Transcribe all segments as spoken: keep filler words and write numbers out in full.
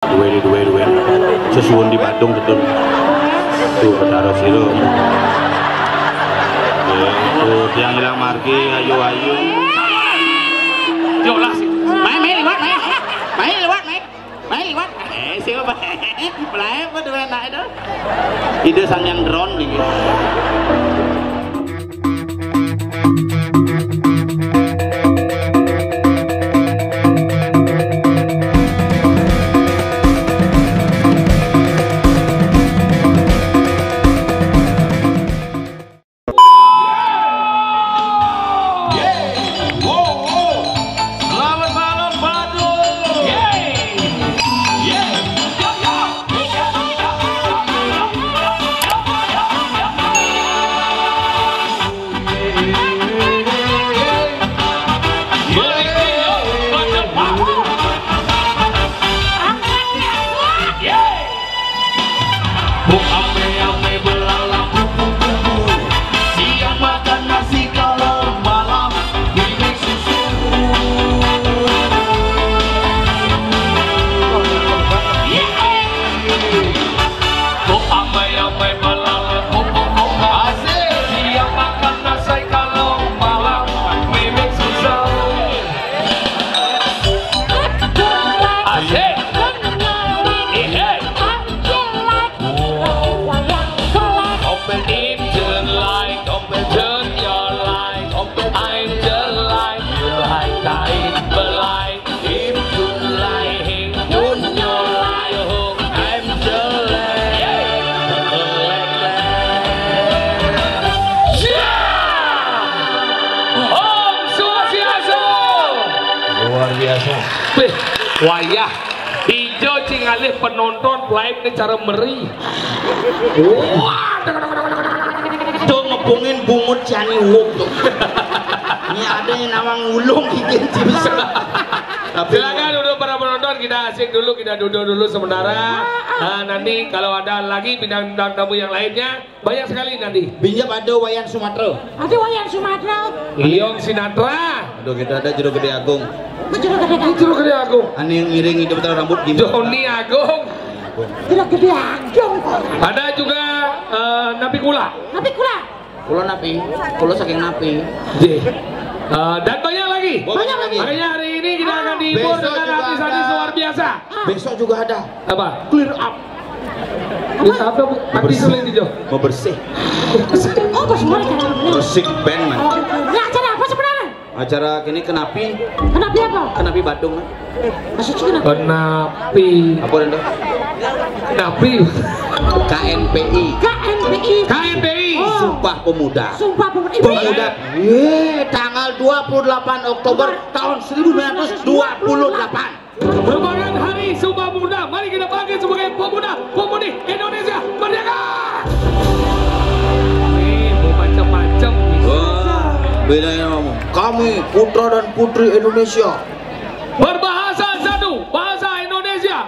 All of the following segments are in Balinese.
Duwe, duwe, duwe. Sesuwun di Badung, betul. Tuh, Betara Sira. Tuh, tiang ilang margi, ayo, ayo. Yo lah sih. Mai, mai liwat, mai. Mai liwat, mai. Mai liwat. Eh, siapa? Mulai apa tuh enak itu? Ide sang yang drone nih. Selamat malam, Badung. Yeay. Yeay. Yeay. Bung ame-ame belalang kupu-kupu. Siang makan nasi, kalau malam minum susu. Bung ame-ame belalang kupu-kupu. Asik. Siang makan nasi, kalau malam minum susu. Asik. Ihai. Open it, turn light, open, turn your light, open, I'm the light, you hide, hide, the light, if you lie, hang on your light, oh, I'm the light. Om Swastiastu. Luar biasa. Wih, wayah. Ijo cing alih penonton live ni cara meri. Wah, deng, deng, deng, deng, deng, deng. Tuh ngepungin bungut cani uwuk tuh. Ini ada yang nawang ulung gigit bisa. Tapi silakan duduk para penonton, kita asik dulu, kita duduk dulu sementara. Ah, nanti kalau ada lagi bintang-bintang tamu yang lainnya, banyak sekali nanti. Binjap ada Wayan Sumatera. Ada Wayan Sumatera. Liong Sinatra. Aduh, kita ada Jero Gede Agung. Apa Jero Gede Agung? Jero Gede Agung. Ane yang miring itu putar rambut gimana? Joni Agung. Jero Gede Agung. Ada juga, eh, Napi Kula. Napi Kula. Kula napi? Kula saking napi? Nggih. Eh, dan banyak lagi. Banyak lagi. Makanya hari ini kita akan dihibur dengan artis-artis luar biasa. Besok juga ada. Apa? Clear up. Apa? Apa, Bu? Artis lain itu. Membersih. Oh, pas mulai cara bener. Bersih band, man. Oh, gitu. Nah, acara apa sebenarnya? Acara kini kenapi. Kenapi apa? Kenapi Badung, man. Maksudnya kenapi? Kenapi. Apa, Rendo? Kenapi. K N P I. K N P I. K N P I. Oh. Sumpah Pemuda. Sumpah Pemuda. Pemuda. Ye, tanggal dua puluh delapan Oktober tahun seribu sembilan ratus dua puluh delapan. Merupakan Hari Sumpah Pemuda. Mari kita bangkit sebagai pemuda pemudi Indonesia merdeka. Nih, mau macam-macam. Wah, bedanya ngomong. Kami putra dan putri Indonesia. Berbahasa satu, bahasa Indonesia.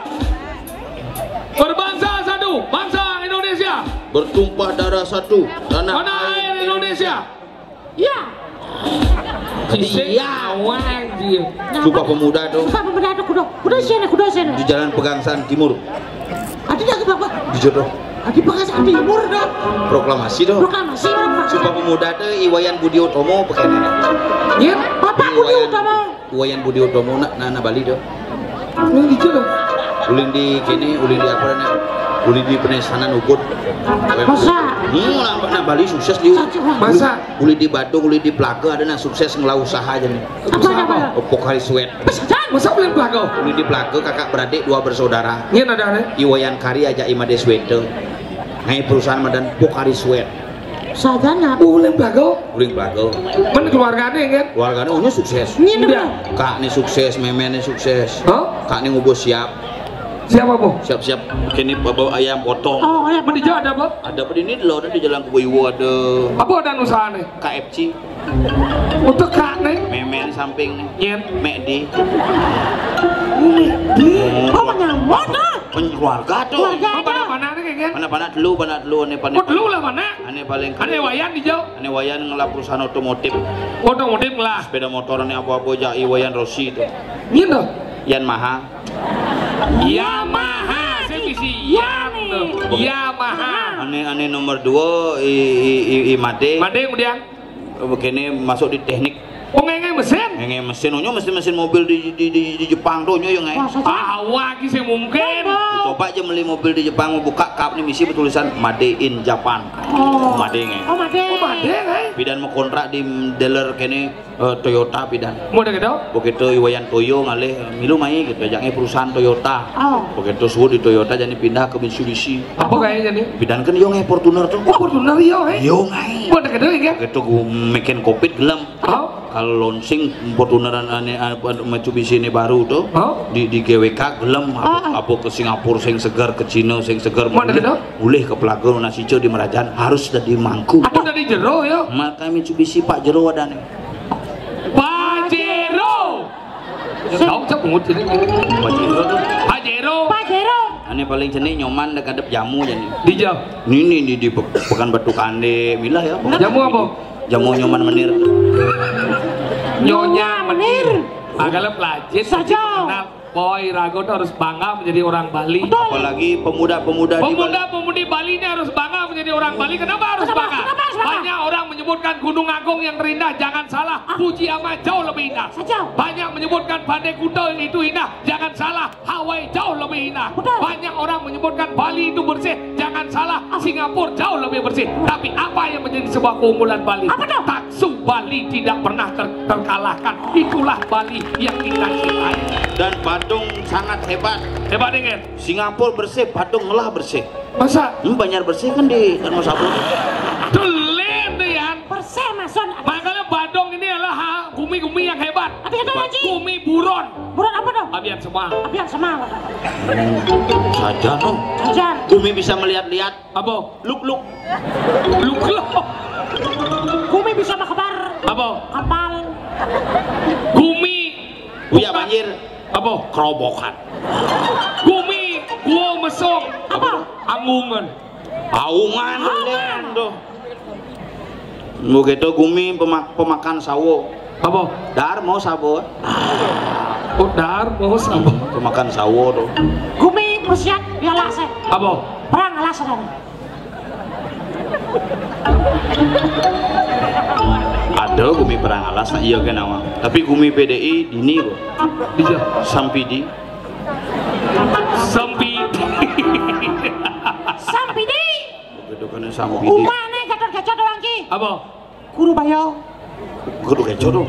Berbangsa satu, bangsa Indonesia. Bertumpah darah satu, tanah air Indonesia. Iya. Sisik awang dia. Sumpah Pemuda tuh. Sumpah Pemuda tuh kudu, kudu sini, kudu sini. Di Jalan Pegangsaan Timur. Adi dah ke bawah. Di jodoh. Adi Pegangsaan Timur dah. Proklamasi tuh. Proklamasi orang Pegangsaan. Sumpah Pemuda tuh Iwayan Budi Utomo pekene. Iya. Bapak Budi Utomo. Wayan Budi Utomo nak, nak, nak Bali tuh. Nang di jodoh. Ulin di kini, ulin di apa nih? Ulin di Penesanan Ubud. Masa? Hmm, nak, nak Bali sukses dia. Masa? Ulin di Badung, ulin di Plaga ada nak sukses ngelau usaha aja nih. Apa, apa? Pokari Sweat. Masa ulin Plaga? Ulin di Plaga kakak beradik dua bersaudara. Ini ada nih. Iwayan Kari aja Imade Sweta. Ngai perusahaan madan Pokari Sweat. Sadana. Ulin Plaga. Ulin Plaga. Mana keluarganya kan? Keluarganya ohnya sukses. Ini udah. Kak nih sukses, meme nih sukses. Hah? Kak nih ngubus siap. Siapa, Bu? Siap-siap. Kini bawa ayam potong. Oh, ayam potong. Mana di Jawa ada, Bu? Ada apa di ini? Lo ada di Jalan Kubuiwo ada. Apa ada usaha nih? K F C. Untuk kak nih. Meme samping nih. Yen. Mek di. Mek di. Oh, menyambut ah. Keluarga tuh. Keluarga. Mana, mana nih kan? Mana, mana dulu, mana dulu nih, mana? Oh, dulu lah mana? Ane paling ane Wayan di jauh. Ane Wayan ngelah perusahaan otomotif. Otomotif lah. Sepeda motor ane apa-apa aja Iwayan Rossi itu. Gitu. Yan Maha. Yamaha, saya bisi Yan tuh. Yamaha. Ane, ane nomor dua, i, i, i, i Made. Made kemudian? Kene masuk di teknik. Oh, ngai-ngai mesin? Ngai-ngai mesin, onyo mesin-mesin mobil di, di, di, di Jepang tuh, onyo yo ngai. Wah, saja. Awak sih mungkin. Coba aja beli mobil di Jepang, mau buka kap nih, misi bertulisan Made in Japan. Oh. Made ngai. Oh, Made. Oh, Made ngai. Pidan mau kontrak di dealer kene, eh, Toyota pidan. Mau ada gitu? Begitu Iwayan Toyo ngalih, milu mai gitu, ajaknya perusahaan Toyota. Oh. Begitu suhu di Toyota jadi pindah ke Mitsubishi. Apa kayaknya nih? Pidan kan yo ngai Fortuner tuh. Oh, Fortuner yo, eh? Yo ngai. Mau ada gitu ya? Begitu gue mekin covid gelem. Oh. Kalau launching Fortuner ane, ane, Mitsubishi ini baru tuh, oh, di, di G W K gelem, apa, ah, apa ke Singapura sing segar, ke Cina sing segar, mana boleh, gitu? Boleh ke Pelago nasi di Merajan harus dari mangku. Aku dari jero ya. Maka Mitsubishi Pak Jero ada nih. Pak Jero. Tahu cak pungut ini. Pak Jero tuh. Pak Jero. Pak Jero. Ane paling seni nyoman dekat jamu jadi. Di jam. Ini, ini di Pe-, Pekan Batu Kande, milah ya. Jamu apa? Jamu Nyoman Menir. Nyonya Menir. Ah, kalau pelacit, saja. Kenal. Boy, Rago tuh harus bangga menjadi orang Bali. Betul. Apalagi pemuda-pemuda di Bali. Pemuda-pemudi Bali ini harus bangga menjadi orang Bali. Kenapa harus bangga? Kenapa harus bangga? Banyak orang menyebutkan Gunung Agung yang terindah, jangan salah. Ah. Fujiyama jauh lebih indah. Saja. Banyak menyebutkan Pantai Kuta itu indah, jangan salah. Hawaii jauh lebih indah. Betul. Banyak orang menyebutkan Bali itu bersih. Jangan salah, Singapura jauh lebih bersih. Tapi apa yang menjadi sebuah keunggulan Bali? Apa tuh? Taksu Bali tidak pernah ter-, terkalahkan. Itulah Bali yang kita cintai. Dan Badung sangat hebat. Hebat, dingin. Singapura bersih, Badung ngelah bersih. Masa? Hmm, Banjar bersih kan di Darmo Sabun. Tulen deh, Yan. Bersih, Mas Son. Makanya Badung ini adalah ha-, gumi-gumi yang hebat. Tapi kata Haji. Gumi buron. Buron apa dong? Abian semua. Abian semua. Saja no. Saja. Gumi bisa melihat-lihat. Apa? Luk-luk. Luk-luk. Gumi bisa makabar. Apa? Kapal. Gumi. Uya buka. Banjir. Apa? Kerobokan. Gumi, gua mesong. Apa? Anggungan. Aungan, aungan. Len, tuh. Begitu gumi pemak-, pemakan sawo. Apa? Dar mau sawo. Oh, dar mau sawo. Pemakan sawo tuh. Gumi bersiap dialas, eh. Apa? Perang alas, kan? Ada gumi perang alas, nah, iya kan, awang. Tapi gumi P D I dini kok. Iya. Sampidi. Sampidi. Sampidi. Begitu kena sampidi. Umane Gatot Kaca doang ki. Apa? Guru Bayo. Guru Kaca tuh.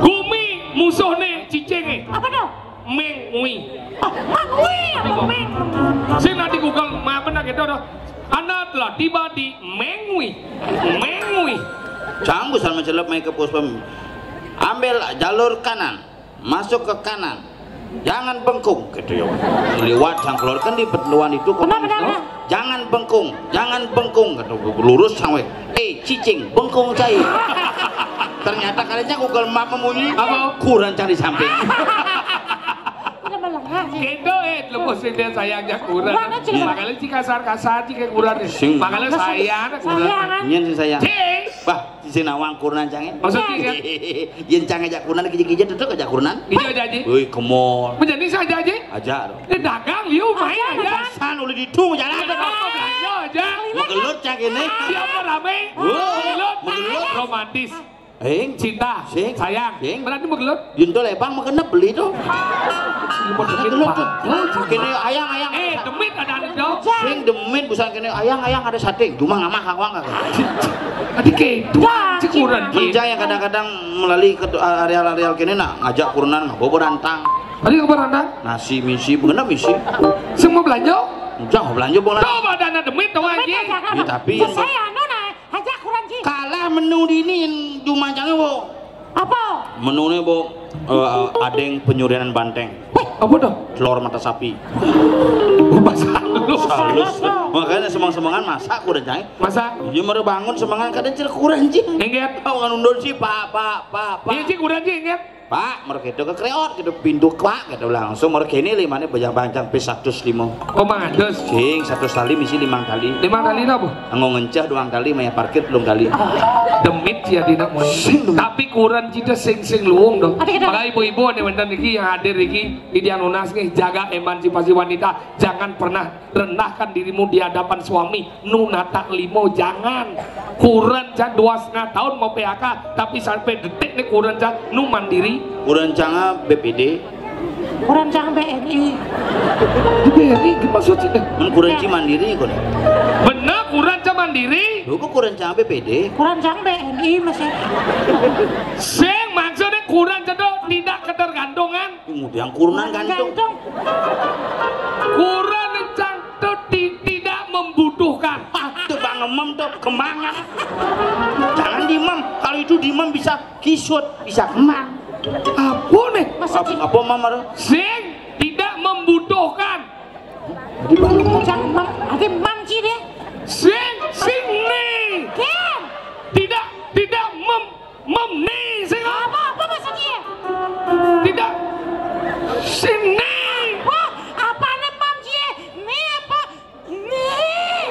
Gumi musuhne cicing. Apa tuh? Meng Ui. Oh, Meng Ui, apa Meng? Sing nanti Google map nak gitu tuh. Anda telah tiba di Meng Ui. Meng Ui. Cang busan mencelep main ke puspem. Ambil jalur kanan. Masuk ke kanan. Jangan bengkung, gitu ya. Liwat sang keluar kan di peteluan itu. Benar, benar, benar. Jangan bengkung, jangan bengkung, gitu. Lurus sampai. Eh, cicing, bengkung cai. Ternyata kalinya Google Map memunyi. Apa? Kuran cari samping. Tidak melengah sih. Gitu, eh, lepas dia sayangnya kuran. Kuran aja. Iya. Makanya si kasar-kasar sih kayak kuran. Sing. Makanya saya kuran. Sayang. Nyen sing sayang. Cing. Bah, Sing nawang kurenan cange. Maksudnya? Yen cange jak kurenan, kije-kije tetek jak kurenan. Iya, Jaji. Woi, kemon. Menjadi saya, Jaji. Ajar. Eh, dagang, liu, main aja. San, ulih ditu, jalan. Apa belanja aja. Menggelut cang kene. Siapa rame? Wah, menggelut. Menggelut. Romantis. Eng. Cinta. Sing. Sayang. Sing. Berarti menggelut. Yen to lebang menggenep beli to. Menggelut to. Kene ayang-ayang. Eh, demit ada anu to. Sing demit busan kene ayang-ayang ada sating. Cuma ngamah kawang kagak. Adi keduan cik kurenan. Mencang yang kadang-kadang melalui ke areal-areal kene nak ngajak kurenan mah bobo rantang. Adi bobo rantang? Nasi misi, mengena misi. Semua belanja? Mencang belanja bola. Tuh, badannya demit tuh, anjing. Ya, tapi yang saya anu nah, ajak kurenan, Ci. Kalah menu dini yang cuma cange, Bu. Apa? Menune, Bu, eh, adeng penyurianan banteng. Wih, apa tuh? Telur mata sapi. Oh, masa lu? Halus. Makanya semang-semangan masak kurenan cange. Masa? Iya, mari bangun semangat kadang cil kurenan, Ci. Ingat. Oh, ngan undul sih, Pak, Pak, Pak, Pak. Iya, Ci, kurenan, Ci, ingat. Pak, mergo kéto kekréot gitu, pintu, Pak, gitu, langsung mergo kéné limané banyak bancang pis satus lima. Oh, mangatus. Sing satus tali misi limang tali. Limang tali napa? Anggo ngenceh doang tali, mayah parkir telung tali. Demit ya dina mun. Sing demit. Tapi kurenan cita sing-sing luung dong. Ada kita. Maka ibu-ibu nih wénten iki yang hadir iki, Idian Unas nih, jaga emansipasi wanita. Jangan pernah rendahkan dirimu di hadapan suami. Nu nata limo, jangan. Kurenan cang dua setengah tahun mau P H K, tapi sampai detik nih kurenan cang nu mandiri. Kurenan cang B P D. Kurenan cang B N I. Di B N I gimana maksudnya? Men kurenan ci mandiri kok. Bener, kurenan cang mandiri. Lho, kok kurenan cang B P D? Kurenan cang B N I masih. Sing maksudnya kurenan cang tuh tidak ketergantungan. Kemudian kurenan gantung. Gantung. Kurenan cang tuh ti-, tidak membutuhkan. Ah, tuh bang ngemem tuh kemangan. Jangan dimem. Kalau itu dimem bisa kisut, bisa kemang. Apa nih? Masa Ap-, sih? Apa mamar? Sing tidak membutuhkan. Jadi bang ngemem. Cang mem, ada mem sih deh. Sing, sing nih. Ken. Tidak, tidak mem-, mem nih, sing apa? Apa, apa maksudnya? Tidak. Sing nih. Wah, apa nih mem sih? Nih apa? Nih.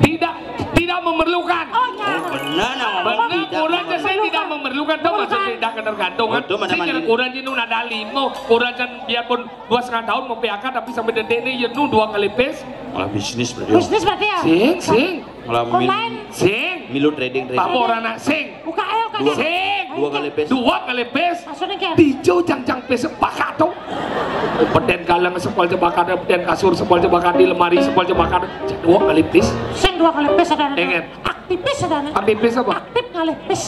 Tidak, tidak memerlukan. Oh, ya. Oh, benar, nah, Bang. Benar, tidak kurenan cang sing tidak memerlukan. Memerlukan tuh maksudnya tidak ketergantungan. Betul, mana sing mana? Kurenan cang nu nata limo, kurenan cang biarpun dua setengah tahun mau P H K, tapi sampai detik ini ya nu dua kali pis. Malah bisnis berarti. Bisnis berarti ya? Sing, sing. Malah mil-, online. Sing. Milu trading, trading. Apa orang nak sing? Buka ayo, Kak. Dua. Sing. Dua kali pis. Dua kali pis. Maksudnya kayak dijau jang-jang pis sepakat tuh. Peden kaleng sepol jebakan, peden kasur sepol jebakan, di lemari sepol jebakan. Dua kali pis. Sing dua kali pis ada. Ingat. Aktivis ada nih. Aktivis apa? Aktif ngalih pis.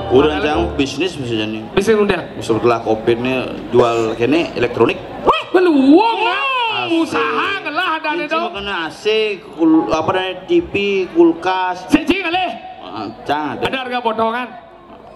Kurenan cang bisnis bisa jadi. Bisnis udah. Setelah covid nih jual kene elektronik. Wah, beluang ah. Iya. Usaha ngelah ada nih dong. Kena A C, kul-, apa namanya, T V, kulkas. Siji ngalih. Ah, cang ada. Ada harga potongan.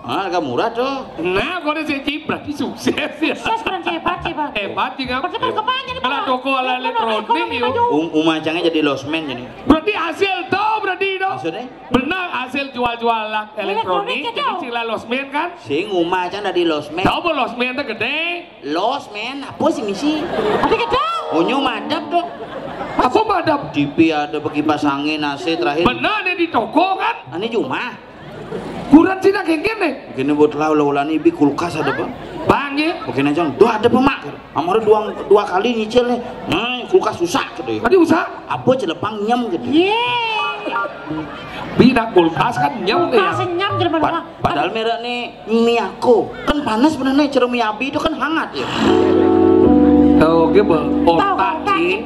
Ah, harga murah tuh. Nah, kalau siji berarti sukses ya. Sukses berarti hebat sih, Bang. Hebat sih, Bang. Berarti berkembang jadi. Kalau toko ala elektronik, yuk. Um-, umah cangnya jadi losmen jadi. Berarti hasil tuh, berarti itu. Maksudnya? Benar, hasil jual-jualan elektronik, elektronik, jadi cila losmen kan? Sing umah cang dari losmen. Tahu apa losmen tuh gede? Losmen, apa sih misi? Tapi gede. Onyo madep tuh. Apa madep? T V ada, kipas angin, A C terakhir. Benar nih di toko kan? Ini cuma. Kurenan cang kéngkén nih. Kene buat lah, ulah-ulah nih, bi kulkas ada apa? Bang ya. Oke, nah, cang. Dua ada apa, Mak? Amar dua, dua kali nyicil nih. Hmm, kulkas susah gitu ya. Tadi usah. Apa celepang nyem gitu. Iya. Bina kulkas kan nyem nih ya. Kulkas nyem gitu. Pad-, padahal merek nih Miyako. Kan panas bener nih, cara Miyabi itu kan hangat ya. Tahu gitu, otak sih.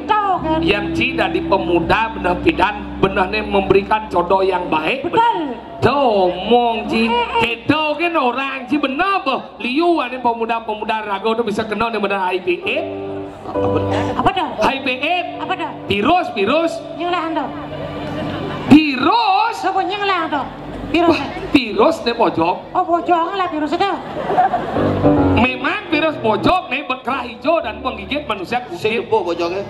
Yang ci dari pemuda bener pidan, bener nih memberikan contoh yang baik. Betul. Tuh, mong ci. Kita kan orang ci bener apa? Liu ada pemuda-pemuda rago tuh bisa kena nih bener I P AIDS. Apa tuh? I P AIDS. Apa tuh? Virus, virus. Nyelahan tuh. Virus. Apa nyelahan tuh? Virus. Wah, virus nih pojok. Oh, pojok lah virus itu. Memang virus pojok nih berkerah hijau dan menggigit manusia kucing. Sing pojoknya.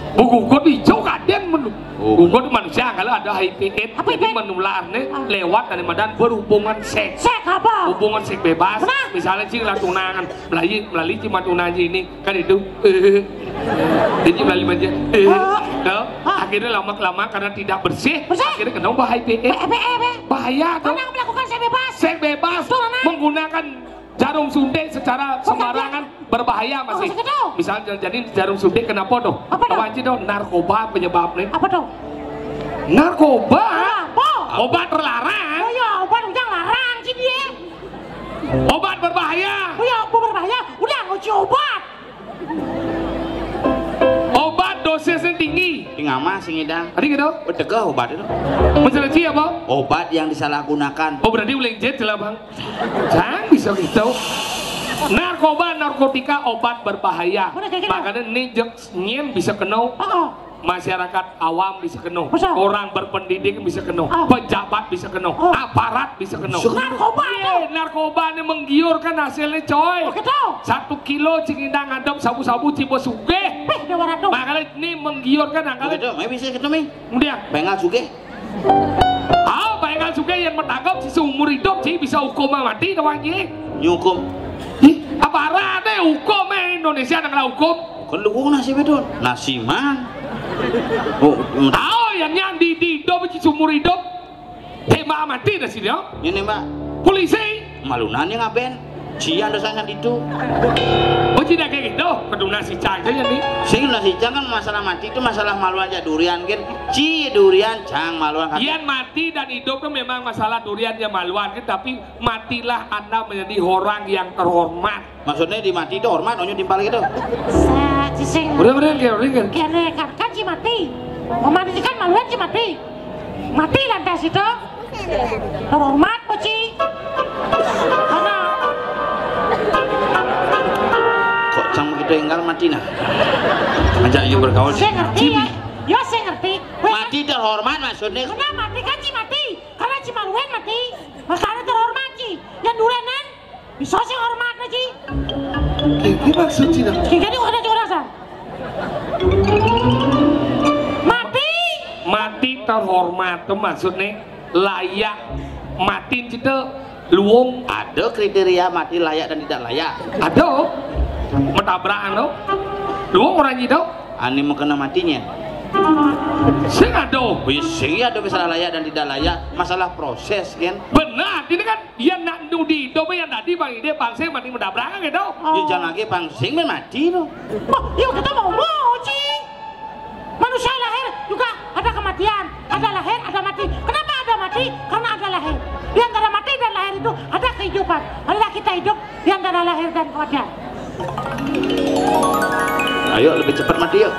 Gugut hijau kadang menu. Oh. Gugut manusia kalau ada I P AIDS, jadi menular nih lewat dari madan berhubungan seks. Seks apa? Hubungan seks bebas. Misalnya sih lah tunangan, melalui, melalui cuma tunangan ini kan itu. Jadi melalui manja. Akhirnya lama-kelamaan karena tidak bersih, akhirnya kena bah I P AIDS. Bahaya tuh. Mana melakukan seks bebas? Seks bebas. Menggunakan jarum suntik secara sembarangan berbahaya masih. Misalnya jadi jarum suntik kenapa tuh? Apa tuh? Narkoba penyebabnya. Apa tuh? Narkoba. Apa? Obat terlarang. Oh ya, obat udah larang sih dia. Obat berbahaya. Oh ya, obat berbahaya. Udah nguji obat. Obat dosisnya tinggi. Sing amah sing idang. Tadi gitu. Betegeh obat itu. Menceleci apa? Obat yang disalahgunakan. Oh, berarti uling jit lah, Bang. Jangan bisa gitu. Narkoba, narkotika, obat berbahaya. Makanya ini jeng nyén bisa kena. Masyarakat awam bisa kena. Orang berpendidik bisa kena. Pejabat bisa kena. Aparat bisa kena. Narkoba itu. Narkoba ini menggiurkan hasilnya, coy. Satu kilo cingindang ngadep sabu-sabu cibo sugih. Makanya ini menggiurkan angkanya. Itu, bisa ketemu. Kemudian. Pengal sugih. Ah, baik. Kan suka yang matangkap si seumur hidup si bisa hukum mati doang ji. Nyukum. Ih, apa arane hukum eh Indonesia nang hukum? Kan lu gua nasi betul. Nasi man. Oh, tahu yang yang di di hidup si seumur hidup. Tembak mati dah sini. Ini mbak. Polisi. Malunan yang ngaben. Cian dosa yang itu. Oh, tidak kayak gitu. Peduna si Cang aja nih. Sing lah si Cang kan masalah mati itu masalah malu aja durian kan. Ci durian Cang maluan. Ian mati dan hidup tuh memang masalah durian ya maluan kan, tapi matilah Anda menjadi orang yang terhormat. Maksudnya di mati itu hormat, onyo timpal gitu. Sa cicing. Udah, udah, udah, udah. Kene kan kan ci mati. Mati kan maluan ci mati. Mati lantas itu. Terhormat, Poci. Mana? Kok Cang begitu enggal mati nah? Ajak yuk bergaul. Saya ngerti ya. Yo, saya ngerti. Mati terhormat maksudnya. Kenapa mati kan si mati? Karena si Marwen mati. Makanya terhormat si. Yang durenan bisa sih hormat lagi. Ini maksud sih dah. Kita juga ada juga rasa. Mati. Mati terhormat tuh maksudnya layak matiin kita luung. Ada kriteria mati layak dan tidak layak. Ada. Metabrakan tuh. Luung orang itu. Ani mau kena matinya. Sing ada. Oh, iya, sing iya ada masalah layak dan tidak layak, masalah proses kan. Benar, ini kan yang nak nudi itu yang tadi bang ide pangsing mati metabrakan gitu. Iya, jangan lagi pangsing main mati tuh. Wah, yuk kita mau mau sih. Manusia lahir juga ada kematian, ada lahir, ada mati. Kenapa ada mati? Karena ada lahir. Di antara mati dan lahir itu ada kehidupan. Adalah kita hidup di antara lahir dan kematian. Ayo lebih cepat mati yuk.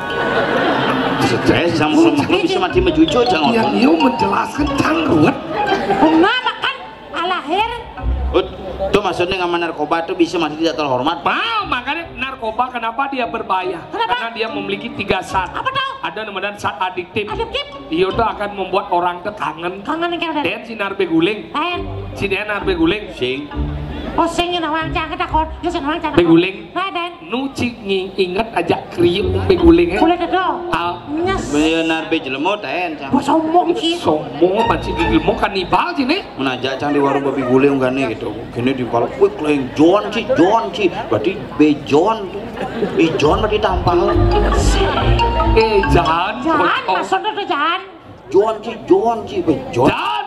Stres sama sama lu bisa mati mejucu jangan. Yang dia menjelaskan cangruet. Kenapa kan lahir? Ut, tuh maksudnya sama narkoba tuh bisa mati tidak terhormat. Nah, makanya narkoba kenapa dia berbahaya? Kenapa? Karena dia memiliki tiga zat. Apa tuh? Ada namanya zat adiktif. Adiktif? Iya tuh akan membuat orang tuh kangen. Kangen yang kayak udah. Dan sinar beguling. Lain. Si dia nar beguling. Sing. Oh sing ya nawang jangan takon. Ya sing nawang jangan. Beguling. Nah dan. Nu cik ngi- inget aja kriuk beguling eh. Boleh dado. Ah. Nyes. Benar be jelemo ten. Bos sombong sih. Sombong apa cik jelemo kanibal sini. Menajak cang di warung babi guling kan nih gitu. Kini di pala, wih, kelain John sih, John sih. Berarti bejon tuh. Ijon berarti tampal. Eh, jangan. Jangan, oh, maksudnya tuh jangan. John sih, John sih, bejon. Jangan.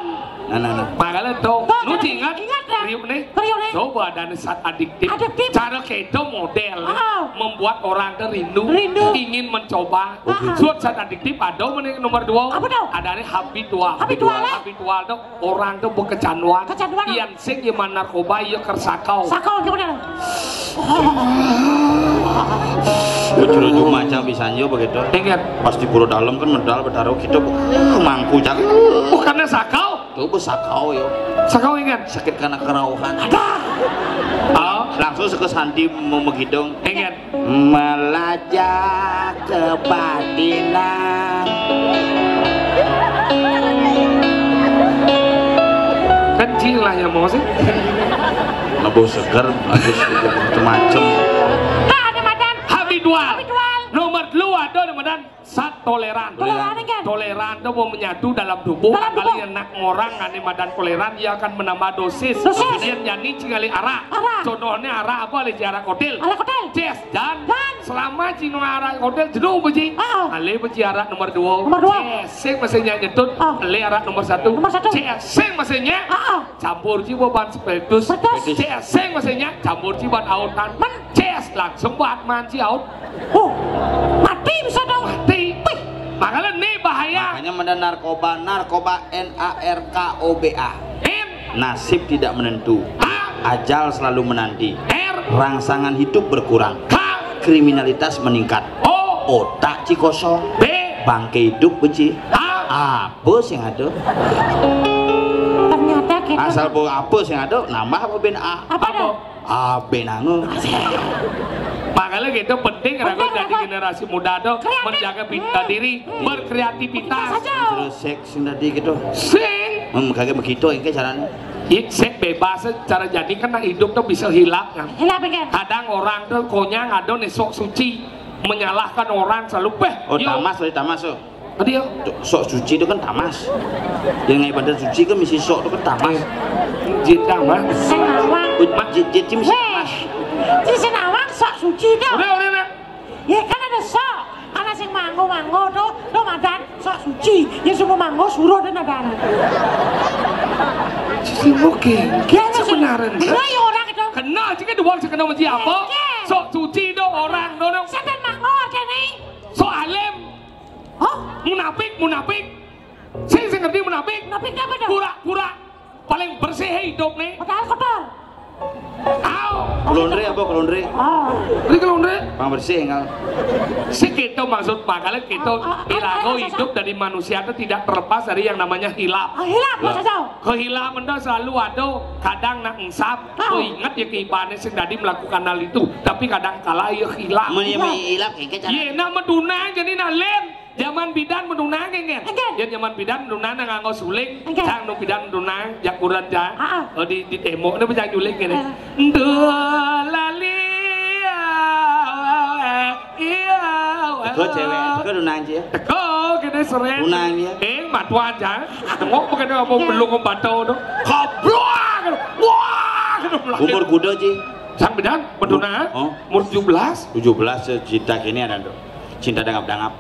Nah, nah, nah. Makanya tuh, tuh, nu jangan ingat, ingat, ya. Kriuk nih. Kriuk nih. Coba ada zat adiktif. Adiktif. Cara kedo model. Oh. Membuat orang tuh rindu, rindu, ingin mencoba. Oke. Suat zat adiktif ada mana nomor dua. Apa tuh? Ada nih habitual. Habitual, eh? Habitual tuh orang tuh berkecanduan. Kecanduan. Yang sing gimana narkoba iya kersakau. Sakau gimana? Bocor cuma macam bisa nyo begitu. Ingat. Pasti pura dalam kan medal bertaruh kita bu- mangku cak. Bukannya sakau. Tuh bu sakau yo. Sakau ingat. Sakit karena kerauhan. Ada. Oh. Langsung ke santi mau megidong. Ingat. Melajah kebatinan. Kan cing lah yang mau sih. Lebih seger, bagus gitu, macem-macem. Nah, ada madan. Habitual. Habitual. Nomor dua ada madan. Sat toleran. Toleran, kan? Toleran itu mau menyatu dalam tubuh. Dalam tubuh. Kali yang nak orang ane madan toleran, ia akan menambah dosis. Dosis. Kemudian jadi cingali arak. Arak. Contohnya arak apa? Leci arak kotil. Arak kotil. Ces, dan. Dan. Selama cino arak kotil jenuh beci. Ah. Ale beci arak nomor dua. Nomor dua. Ces, sing masih nyetut. Ah. Ale arak nomor satu. Nomor satu. Ces, sing masih nyet. Ah, ah. Campur jiwa ban spiritus. Spiritus. Ces, sing masih nyet. Campur jiwa autan. Men. Ces, langsung buat manci aut. Oh, mati bisa dong. Mati. Wih. Makanya ini bahaya. Makanya menda narkoba, narkoba N A R K O B A. N. Nasib tidak menentu. A. Ajal selalu menanti. R. Rangsangan hidup berkurang. K. Kriminalitas meningkat. O. Otak ci kosong. B. Bangke hidup beci. A. Apa sing ada? Ternyata kita. Asal apa sing ada, nambah apa ben A? Apa? Apa? Abe nangu. Makanya gitu penting ragu jadi generasi muda tuh menjaga diri, berkreativitas. Terus seks sing tadi gitu. Sing. Hmm, kagak begitu engke caranya. Iya, seks bebas cara jadi kan hidup tuh bisa hilap kan. Hilap kan. Kadang orang tuh konyang ada nih sok suci menyalahkan orang selalu beh. Oh, tamas, tamas tuh. Tadi ya? Sok suci itu kan tamas. Yang ngai badan suci kan mesti sok itu kan tamas. Jit tamas. Sing awang. Mat jit jit mesti tamas. Weh, sing awang sok suci to. Udah, udah, udah. Ya kan ada sok. Ana sing manggo-manggo to, to madan sok suci. Ya semua manggo suruh dan ada. Sing oke. Ya, sebenarnya. Bener ya orang itu. Kenal juga dua kenal sama siapa? Sok suci to orang to. Setan manggo artine. Sok alim. Hah? Munafik, munafik. Sing sing ngerti munafik? Munafik apa to? Pura-pura paling bersih hidup nih. Padahal kotor. Aw. Kelondre apa kelondre? Oh. Ini kelondre? Pang bersih enggak? Si kita maksud makanya kita ilago hidup dari manusia itu tidak terlepas dari yang namanya hilap. Ah, hilap. Hilap. Kehilap itu selalu ada, kadang nak engsap. Oh, ingat ya keibane sing tadi melakukan hal itu, tapi kadang kala ya hilap. Mun ya hilap kayak cara. Iya, nak meduna jadi nak lem. Zaman bidan meduna nggih. Nggih. Ya zaman bidan meduna nang nganggo suling. Nggih. Cang nu bidan meduna jakuran cang. Heeh. Oh, di di tembok ne bisa nyuling ngene. Heeh. Nduh lali. Iya. Teko cewek, teko tunang cie. Teko kene seren. Tunang ya. Eh, matuan cang. Tengok bukan apa belum kok bato to. Goblok. Wah. Umur kuda cie. Sang bidan, meduna. Oh. Umur tujuh belas. Tujuh belas cinta kene ada to. Cinta dangap-dangap.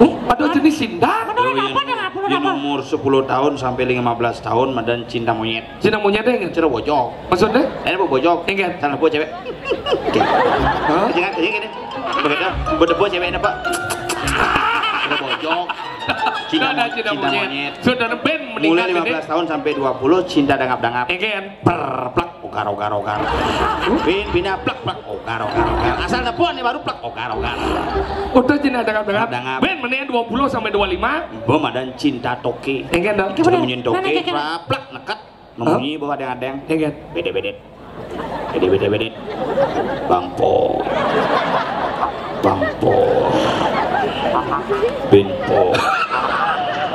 Oh, ada jenis cinta? Menurut apa dangap? Menurut apa? Umur sepuluh tahun sampai lima belas tahun madan cinta monyet. Cinta monyet ya? Cinta bojok. Maksudnya? Ini bu bojok. Ingat. Sana bu cewek. Oke. Hah? Jangan kayak gini. Begitu. Bedepo cewek apa? Cinta bojok. Cinta, cinta monyet. Sudah ben mulai lima belas tahun sampai dua puluh cinta dangap-dangap. Ingat. Perplak. Ogar, ogar, ogar. Bin, bina, plak, plak, ogar, ogar, ogar. Asal tepuan nih baru plak, ogar, ogar. Udah jenis dangap-dangap. Dangap. Ben mendingan dua puluh sampai dua puluh lima. Bom ada cinta toke. Enggak dong. Cinta munyin toke, plak, plak, nekat. Memunyi bawa adeng-adeng. Enggak. Bede-bede. Bede-bede-bede. Bangpo. Bangpo. Binpo.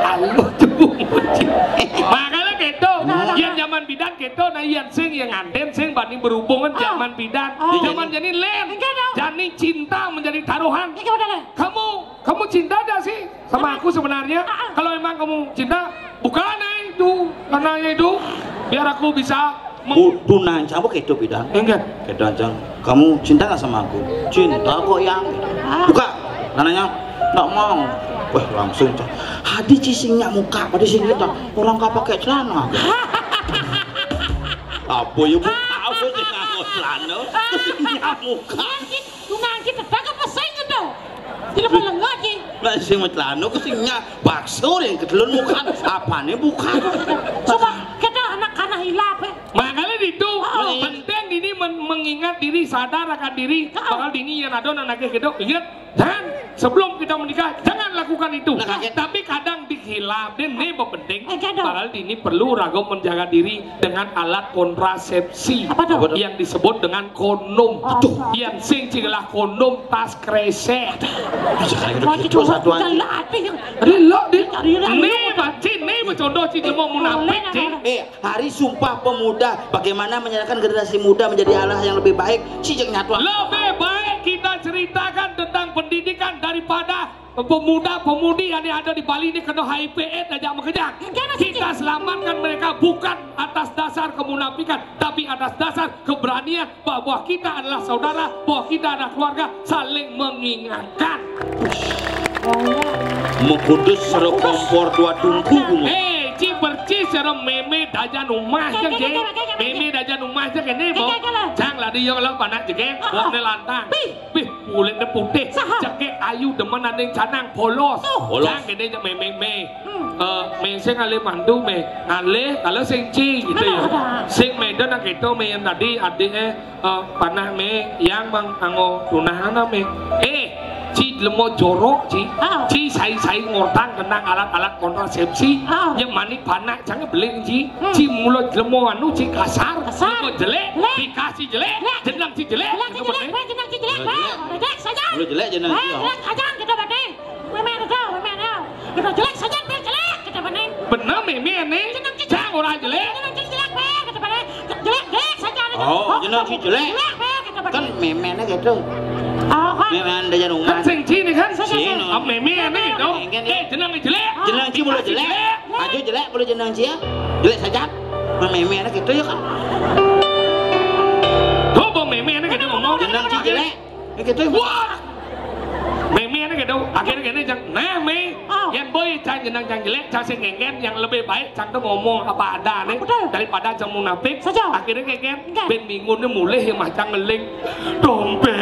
Aluh tuh. Makanya gitu. Yang zaman bidan gitu, nah yang sing yang nganten sing bani berhubungan zaman bidan. Zaman jadi lem. Jadi cinta menjadi taruhan. Kamu, kamu cinta gak sih sama aku sebenarnya? Kalau emang kamu cinta, buka aja itu, karena itu biar aku bisa meng- Bu, tunang cang apa gitu bidan? Enggak. Gitu aja. Kamu cinta nggak sama aku? Cinta kok yang. Buka. Nananya nggak mau. Wah, langsung cang. Hadi cisingnya muka pada sini kita orang nggak pakai celana. Apa ya bu? Apa sih nganggo celana? Cisingnya muka. Tunang kita tak apa sing to. Tidak melengah ki. Lah sing celana ke sing nya bakso yang ketelun bukan. Apane bukan? Coba kita anak karena hilap ya. Makanya itu penting ini men- mengingat diri, sadar akan diri. Bakal dini yang ada anak kita ingat. Dan sebelum kita menikah jangan lakukan itu. Tapi kadang dihilap dan ini penting. Padahal ini perlu raga menjaga diri dengan alat kontrasepsi. Apa tuh? Yang disebut dengan kondom. Aduh. Yang sing cilah kondom tas kresek. Bisa kayak gitu satu aja. Rilok di. Nih, bacin, nih, bercontoh, cing, mau munafik, cing. Eh, Hari Sumpah Pemuda, bagaimana menyatakan generasi muda menjadi Allah yang lebih baik? Cicing nyatu. Lebih baik kita ceritakan tentang pendidikan daripada pemuda-pemudi yang ada di Bali ini kena H I V AIDS aja makejang. Kita selamatkan mereka bukan atas dasar kemunafikan, tapi atas dasar keberanian bahwa kita adalah saudara, bahwa kita adalah keluarga, saling mengingatkan. Mengkudus sero kompor dua tungku. Eh, ci percis sero meme dajan umah ceng, ceng. Meme dajan umah ceng ini, bo. Cang lah dia kalau panak jege, bo ne lantang. Bih, kulitnya putih, ceke ayu demen aning canang polos. Polos. Cang gede ceng meme me. Eh, me sing ngalih mantu me. Ngalih kalau sing ci gitu ya. Sing medan nak itu me yang tadi adiknya eh, panah me yang mang anggo tunangan me. Eh, ci lemo jorok ci. Ci sai-sai ngortang tentang alat-alat kontrasepsi. Yang mani panah cang beli ci. Ci mulo lemo anu ci kasar. Lemo jelek, bikah ci jelek, jenang ci jelek. Jelek, jenang ci jelek, jelek saja. Mulo jelek jenang ci. Jelek saja kita batin. Memang itu, memang itu. Kita jelek saja, biar jelek kita batin. Benar meme nih. Jenang ci jelek. Cang orang jelek. Jenang ci jelek, biar kita batin. Jelek, jelek saja. Oh, jenang ci jelek. Jelek, biar kita batin. Kan memene gitu. Oh, Mémé anda jan umat. Kan sing ci né kan? Ci, no. Ah, mémé ané gitu. Mémé, kan, ya. Eh, jeneng jelék. Jeneng ci mula jelék. Jelék. Aja jelék mula jeneng ci ya. Jelék sajat. Mémé ané gitu ya kan. Tuh, bang mémé ané gitu ngomong. Jeneng ci jelék. Ya gitu. Wah. Mémé ané gitu. Akhirnya gini, jang, nah, Mé. Oh. Yén boy, jang jeneng jang jelék, jang sing ngéngkén, yang lebih baik jang tuh ngomong apa ada nih. Betul. Daripada jang munafik. Saja. Akhirnya ngéngkén, enggak. Bén bingung nih mulih yang macam ngeling. Dompét.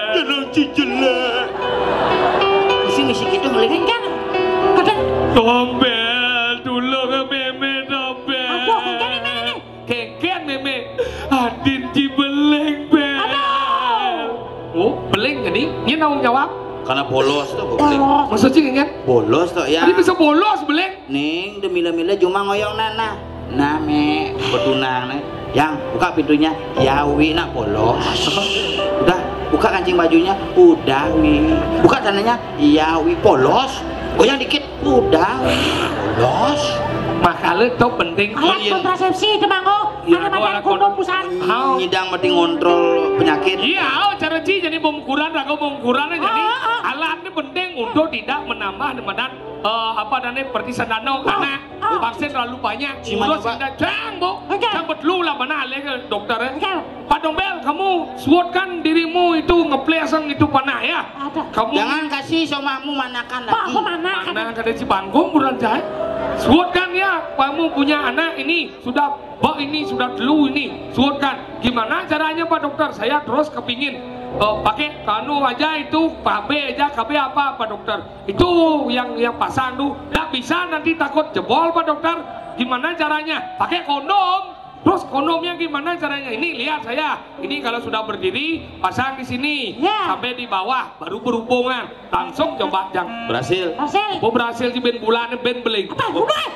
Jeneng ci jelék. Isi misi gitu ngeling. Enggak. Ada. Dompét, dulu ke mémé dompét. Apa? Enggak nih, Mé, nih. Kéngkén mémé, adin ci beling, Bé. Aduh. Oh, beling gini, nyén tanggung jawab. Karena bolos tuh, Bu, beling. Bolos. Maksud sih kan? Bolos tuh ya. Tadi bisa bolos, beling. Ning, demi mila-mila cuma ngoyong nana. Nah, Mé, betunang nih. Yang, buka pintunya. Yawi nak bolos. Udah, buka kancing bajunya. Udah, Wi. Buka tanahnya. Yawi, polos. Goyang dikit. Udah, Wi. Polos. Makanya tuh penting. Alat kontrasepsi itu, Manggo. Iya, ada kondom busan. Nyidang mesti ngontrol penyakit. Iya, oh, cara ci jadi pemungkuran, raga pemungkuran jadi. Ah, ah. Alat ini penting untuk tidak menambah badan, eh, apa namanya, pertisan danau, karena vaksin terlalu banyak. Ngurus indah, jang, Bu. Oke. Jang, betul lah, mana alih ke dokter, ya? Oke. Pak Dompét, kamu suutkan dirimu itu, ngepleseng itu panah, ya. Ada. Kamu jangan kasih somamu manakan lagi. Mana ada si bangkung kurang jahat. Suutkan ya, kamu punya anak ini sudah, Pak, ini sudah dulu ini, suutkan. Gimana caranya, Pak Dokter? Saya terus kepingin, eh, pakai kanu aja itu, K B aja, K B apa, Pak Dokter? Itu yang, yang pasang tuh, nggak bisa, nanti takut jebol, Pak Dokter. Gimana caranya? Pakai kondom. Terus kondomnya gimana caranya? Ini lihat saya. Ini kalau sudah berdiri, pasang di sini. Ya. Sampai di bawah, baru berhubungan. Langsung coba, jang. Berhasil. Berhasil. Oh, berhasil sih, bén bulan, bén beling. Apa? Udah.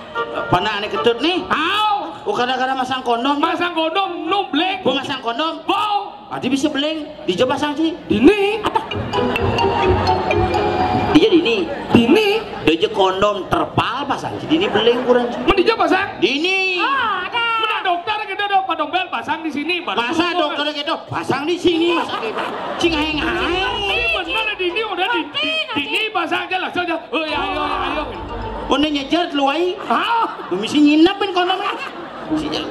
Panah ané ketut nih. Au. Oh, kadang-kadang masang kondom. Masang kondom, nu beling. Gua masang kondom. Bau. Adi bisa beling, dija pasang ci. Dini. Dija dini. Dini. Dija kondom terpal pasang ci. Dini beling kurang ci. Mun dija pasang? Dini. Ah, ada. Mun dokter gitu, dok, Pak Dompét pasang di sini, baru. Masa dokter gitu, pasang di sini, masa gitu. Cing aing aing. Ini bener, dini udah di, dini pasang aja, langsung aja. Oh ya, ayo, ayo. Oh, ini nyejer telu ai. Ah. Misi nyinep bin kondomnya.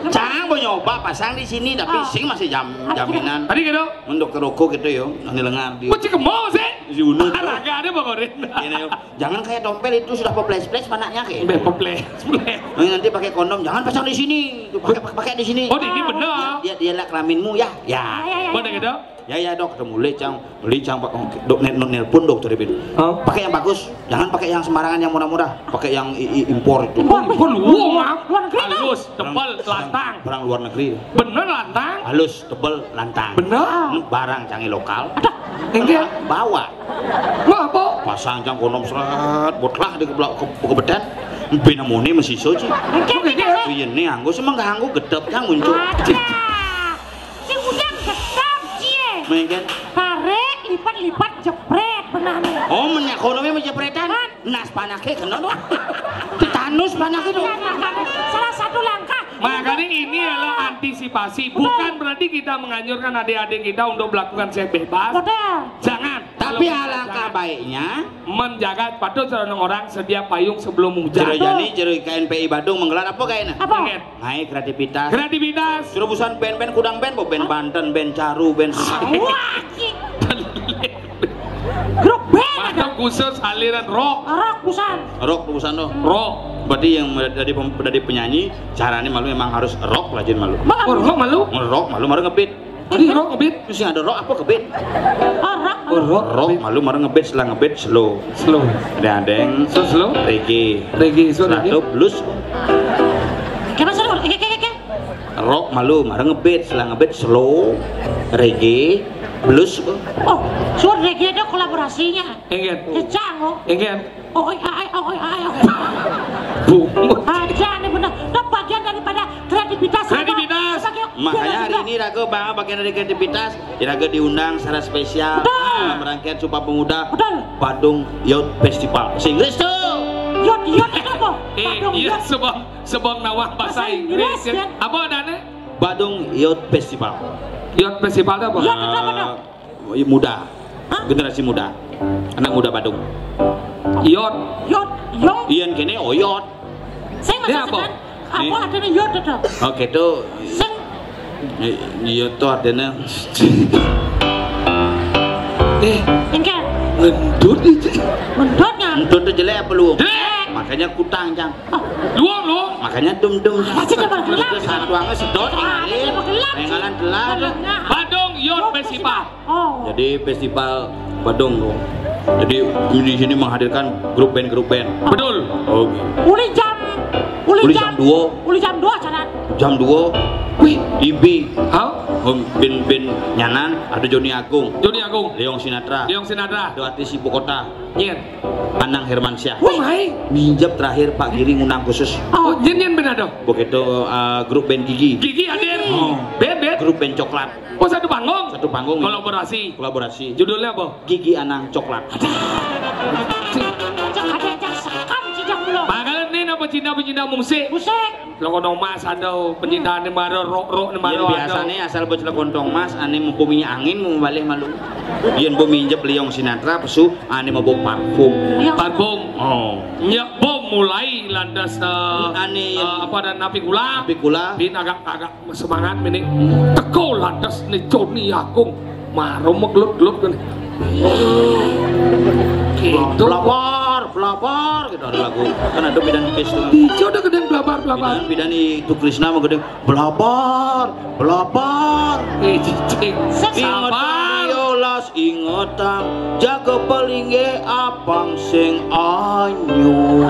Cang mau nyoba pasang di sini, tapi sing masih jam, jaminan. Tadi gitu. Mun dokter ruko gitu yo, nanti lengar di. Kok cik mau sih? Si Unut. Olahraga ada, Bang Orin. Ini, yo. Jangan kayak Dompét itu sudah peples-ples panaknya kayak. Udah peples, peples. Nah, nanti pakai kondom, jangan pasang di sini. Itu pakai, pakai, pakai di sini. Oh, di ini bener. Dia, dia lah kelaminmu ya. Ya. Ya, ya, ya. Mana gitu? Ya, ya, dok, ketemu licang, licang pak, dok, nel-, nelpon dokter itu. Hah? Pakai yang bagus, jangan pakai yang sembarangan, yang murah-murah, pakai yang i-, i-, impor itu. Impor, impor, wah, maaf. Luar negeri, halus, tebal, lantang. Barang luar negeri. Bener lantang? Halus, tebal, lantang. Bener? Ini barang canggih lokal. Ada. Enggak. Bawa. Wah, apa? Pasang cang kondom seret, botlah di kebelak, ke, ke bedan. Bina muni masih soji. Enggak, enggak. Iya, ini anggo sih, emang gak anggo, gedep cang muncul. Ada. Si Ujang gedap, cie. Mungkin. Tarik, lipat-lipat, jepret, benar nih. Oh, menyak kono memang jepretan. Kan? Nas panaknya kena tuh. Tetanus panaknya tuh. Iya, makanya salah satu langkah. Makanya ini adalah antisipasi. Betul. Bukan berarti kita menganjurkan adik-adik kita untuk melakukan seks bebas. Betul. Jangan. Tapi kalau alangkah jangan. Baiknya menjaga, patuh seorang orang sedia payung sebelum hujan. Jero jani, jero K N P I Badung menggelar apa kayaknya? Apa? Ingat. Naik kreativitas. Kreativitas. Suruh busan band-band, kudang band, bo band Banten, band Caru, band. Wah, cik. Grup band. Mantap, khusus aliran rock. Rock busan. Rock busan tuh. Rock. Berarti yang dari pem-, dari penyanyi, caranya malu emang harus rock, rajin malu. Oh, rock malu? Rock malu, malu ngebeat. Tadi rock ngebeat. Terus yang ada rock apa ngebeat? Oh, rock. Oh, rock. Rock malu, malu ngebeat, setelah ngebeat slow. Slow. Ada yang so slow? Reggae. Reggae, so reggae. Setelah itu blues. Gimana sih? Oke, oke, oke. Rock malu, malu ngebeat, setelah ngebeat slow, reggae, blues. Oh, suara reggae ada kolaborasinya. Ingat. Kecang, oh. Ingat. Oh, oi, ai, oh, oi, ai, oh. Bungut. Ada nih bener. Itu bagian daripada kreativitas. Kreativitas. Makanya hari ini raga ba-, bagian dari kreativitas, raga diundang secara spesial. Betul. Dalam rangkaian Sumpah Pemuda. Betul. Badung Youth Festival. Bahasa Inggris tuh. Youth, youth itu apa? Eh, Badung iya, youth. Sebab, sebab nawah bahasa Inggris, kan? Apa adanya? Badung Youth Festival. Youth Festival itu apa? Youth itu apa tuh? Eh, muda. Generasi muda. Anak muda Badung. Yot. Yot, yot. Ian kene oyot. Saya masih apa? Apa adanya yot itu? Oke, tuh. Sing. Iya tuh artinya. Eh, enggak. Ngendut itu. Ngendutnya. Ngendut itu jelek apa lu? Jelek. Makanya kutang, Cang. Luang lu. Makanya dum dum. Masih coba gelap. Satu angin sedot. Engalan gelap. Badung Youth Festival. Oh. Jadi festival Badung, Bung. Jadi di sini menghadirkan grup band-grup band. Betul. Oh. Uli jam, uli jam dua. Uli jam dua acara. Jam dua. Wih, Ibi. Hah? Band-band nyanan, ada Joni Agung. Joni Agung. Leong Sinatra. Leong Sinatra. Ada artis ibu kota. Nyen. Anang Hermansyah. Wah, hai. Minjep terakhir Pak Giri ngundang khusus. Oh, nyen nyen benar dong. Begitu uh, grup band Gigi. Gigi hadir. Oh. Band band. Grup band Coklat. Oh, satu panggung. Satu panggung. Kolaborasi. Kolaborasi. Judulnya apa? Gigi Anang Coklat. Cok ada yang sekam sejak belum. Makanya ini nama cinta pecinta musik. Musik. Lo kono mas ada pecinta ini maro rok rok ini maro. Biasanya asal bocil kontong mas, ane mau bumi angin mau balik malu. Yen bumi injek liong Sinatra pesu, ane mau bau parfum. Parfum. Oh. Nyek bom mulai lantas uh, ane uh, apa dan napi kula. Napi kula. Bin agak agak semangat ini. Teko lantas ni Joni Agung. Maro meglut-glut kan. Gitu. Pelapar, pelapar gitu ada lagu. Kan ada bidan kes tuh. Ijo ada gedeng pelapar, pelapar. Bidan, bidan itu Krisna mau gedeng pelapar, pelapar. Eh, cicing. Sabar. Ingetang, jaga palingge apang sing anyu.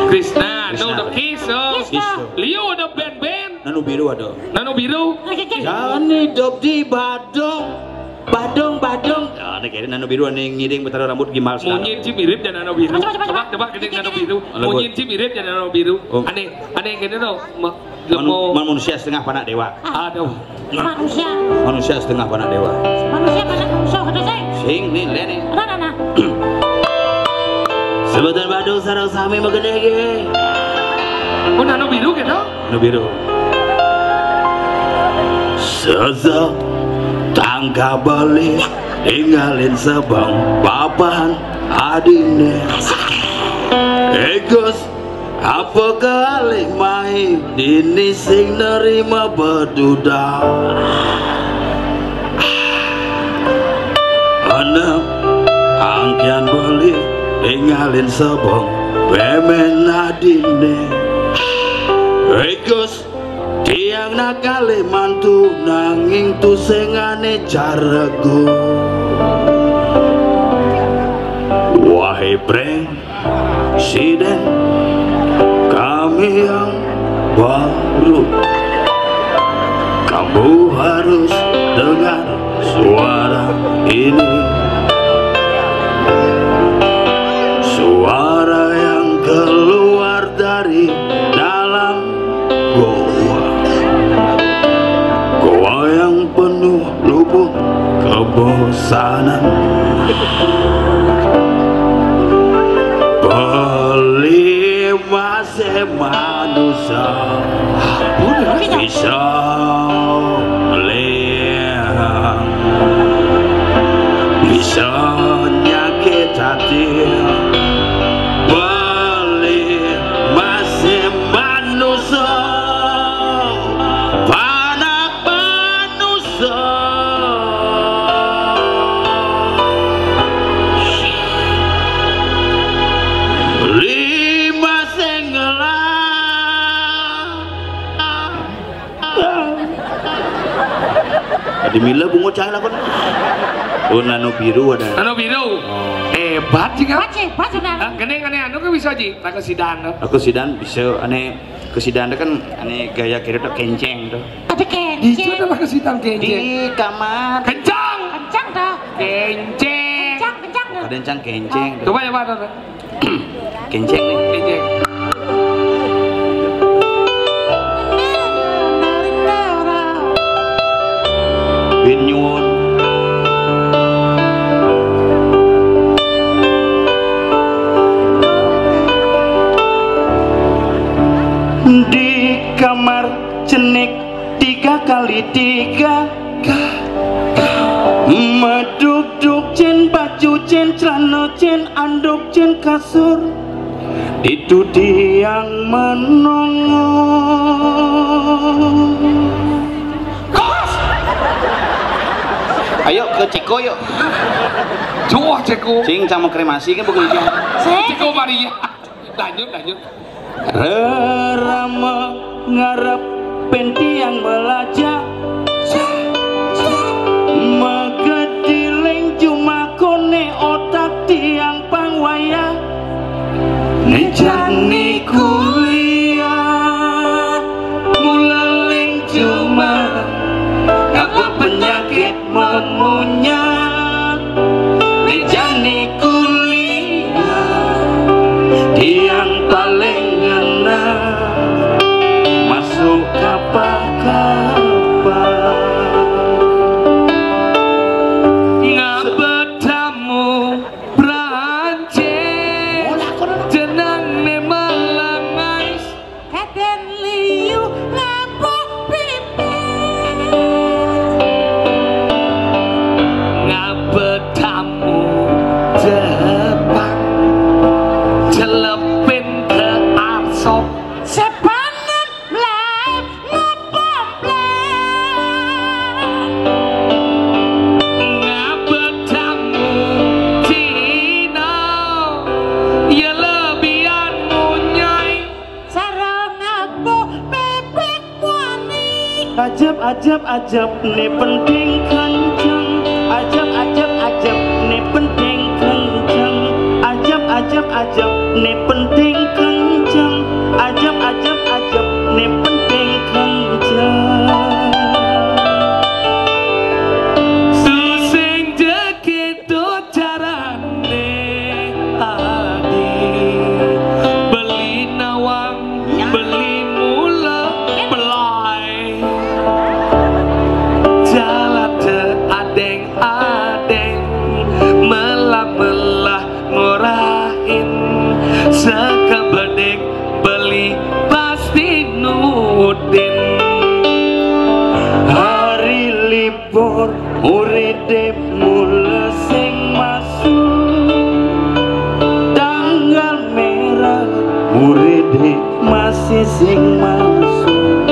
Krisna, no the kiss. Kiss. Leo ada band-band. Nanu biru ada. Nanu biru. Jangan hidup di Badung. Badung, Badung. Ya, ini kayaknya Nanu biru ane ngiring betara rambut gimbal sekarang. Munyin ci mirip dan Nanu biru. Coba, coba, coba. Coba, coba kita Nanu biru. Munyin ci mirip dan Nanu biru. Oh. Ane, ane kene to. Lemu. Manusia setengah panak dewa. Aduh. Manusia. Manusia setengah panak dewa. Manusia panak manusia kata saya. Sing nih lene. Nah, nah, nah. Sebutan Badung sarang sami megedege. Oh, Nanu biru gitu? Nanu biru. Sese tangka beli tinggalin sebang papan adine. Egus apa kali mai dini sing nerima beduda. Anak angkian beli tinggalin sebang pemen adine. Egus tiang nakale mantu nanging tusengane caregu. Wahai presiden, kami yang baru, kamu harus dengar suara ini. Suara yang keluar dari dalam goa. Goa yang penuh lubuk kebosanan. Beli masih manusia. Bisa liang. Bisa nyakit hati. Beli masih manusia. Panak manusia. Lima sing ngelah. Adi mila bungut cahaya lakon. Oh, Nanu biru ada. Nanu biru. Oh. Hebat sih kan? Baca, baca, Nanu. Ah, kene kene anu kan bisa ji, tak kesidan tuh. Aku sidan bisa ane kesidan tuh kan ane gaya kira tuh kenceng tuh. Ada kenceng. Di situ ada kesidan kenceng. Di kamar. Kencang. Kencang tuh. Kenceng. Kencang, kencang tuh. Ada kencang kenceng tuh. Coba ya Pak. Kenceng nih. Kenceng. Bin nyuwun. Di kamar cenik tiga kali tiga. Metu Cén celana, cén anduk, cén kasur. Itu tiang menongo. Kos! Ayo ke Ceko yuk. Jauh Ceko. Cing sama kremasi kan bukan itu. Ceko Maria. Lanjut, lanjut. Rerama ngarep pentiang melaja. Magediling jumakone otak tiang pangwaya. Nejani kuliah muleling juma ngapa penyakit memunya. Nejani kuliah tiang paling ngena masuk kapal-kapal. Ngapa tamu Prancis jenengne Malang, Ais. Kaden liu ngapa pipis. Ngapa tamu Jepang celepin ke arsop. Sepangan lae ngapa plen. Ngapa tamu Cina ya lebihan munyai. Sarang aku bebek wani. Ajab, ajab, ajab, ne penting kenceng. Ajab, ajab, ajab, ne penting kenceng. Ajab, ajab, ajab, ne penting kenceng. Ajab, ajab, ajab, ne penting kenceng. Susing jekit carane adi, beli nawang, beli mula, belai. Jalan te adeng-adeng, melah-melah ngorahin, sekebedik beli pasti nudin. Hari lib bor, muridé mula sing masuk. Tanggal merah, muridé masih sing masuk.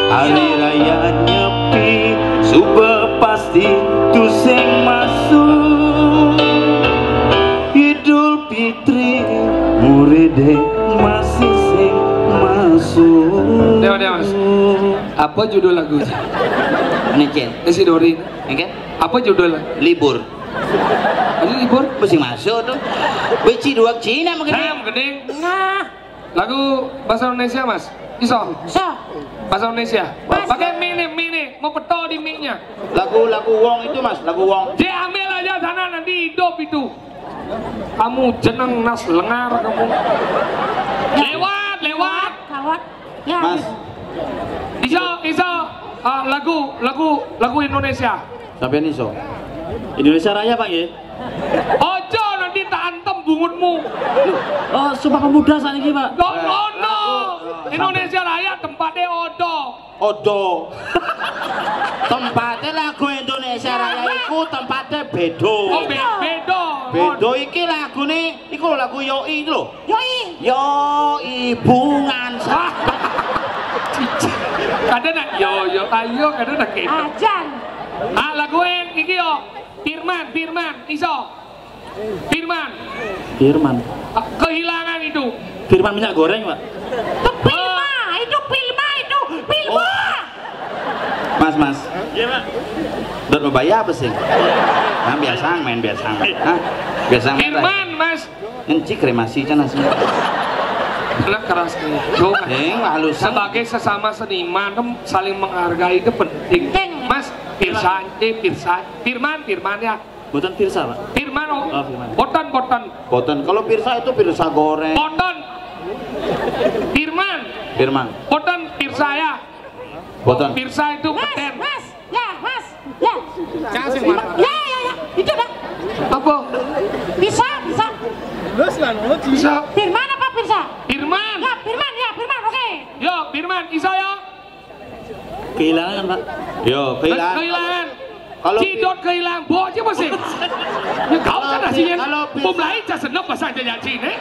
Hari raya Nyepi, suba pasti tu sing masuk. Idul Fitri, muridé masih sing masuk. Dewa, Dewa, Mas. Apa judul lagu? Ini, Cin. Ini si Dori. Oke. Apa judul? Libur. Ada libur? Mesti masuk tuh. Beci dua Cina mungkin. Nah, mending. Nah. Lagu bahasa Indonesia, Mas. Iso. Iso. Bahasa Indonesia. Mas. Pakai mini, mini. Mau betul di mic-nya. Lagu-lagu wong itu, Mas. Lagu wong. Dia ambil aja sana, nanti hidup itu. Kamu jeneng nas lengar kamu. Lewat, lewat. Kawat. Ya. Mas. Iso, iso. Ah, lagu, lagu, lagu Indonesia. Sampeyan iso. Indonesia Raya, Pak, nggih? Ojo, nanti tak antem bungunmu. Oh, Sumpah Pemuda saat ini, Pak. No, no, no. Indonesia Raya tempatnya odo. Odo. Tempatnya lagu Indonesia Raya iku tempatnya bedo. Oh, be-, bedo. Bedo iki lagune iku lho, lagu Yoi iki lho. Yoi. Yoi bungan sa- Kadang nak yo, yo, ayo, kadang nak gitu. Ajan. Ah, lagu yang iki yo. Firman, Firman, iso. Firman. Firman. Ah, kehilangan itu. Firman minyak goreng, Pak. Itu Pilma, itu Pilma, itu Pilma. Oh. Mas, Mas. Iya, Pak. Dot mau bayar apa sih? Nah, biasa main, biasa main. Hah? Biasa main. Firman, Mas. Ngenci kremasi kan asli. Anak keras nih. Dong. Deng, halus. Sebagai sesama seniman, tem, saling menghargai itu penting. Penting. Mas, Pirsa, eh, Pirsa, Firman, Firman ya. Boten Pirsa, Pak. Firman, oh. Oh, Firman. Boten, boten. Boten. Kalau Pirsa itu Pirsa goreng. Boten. Firman. Firman. Boten Pirsa ya. Boten. Pirsa itu Mas, beten. Mas, ya, Mas, ya. Ya, ya, ya, itu dah. Apa? Bisa, bisa. Bisa. Firman apa Pirsa? Firman. Ya, Firman, ya, Firman, oke. Yo, Firman, iso ya. Kehilangan, Pak. Yo, kehilangan. Kehilangan. Kalau Cidot kehilangan, bawa aja masih. Ya, Kalau bisa. Pemulai cah seneng pasang janji ini.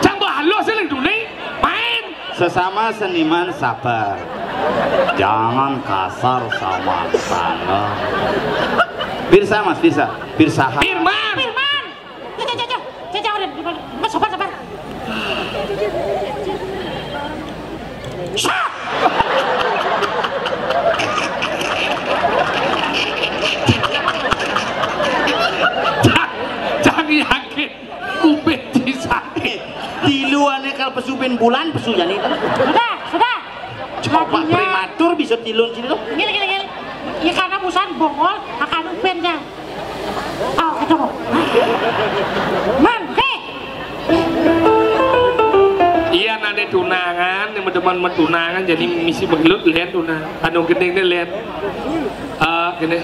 Cang bahalus sih lagi dunia. Main. Sesama seniman sabar. Jangan kasar sama tetangga. Pirsa, Mas, pirsa. Pirsaha. Firman. Firman. Cah, cah, cah, cah. Cah, cah, udah, udah, udah. Mas, sabar, sabar. Sah! Cang, cang yakin kuping ci sakit. Tilu ané kal pesu bin bulan, pesu jani. Sudah, sudah. Coba prematur bisa tilu sini tuh. Gini, gini, gini. Ya karena busan bongol, akan upen ya. Oh, itu. Man, hei. Iya, nanti tunangan, yang demen metunangan, jadi misi begelut, lihat tunangan. Anu gending deh, lihat. Ah, gini.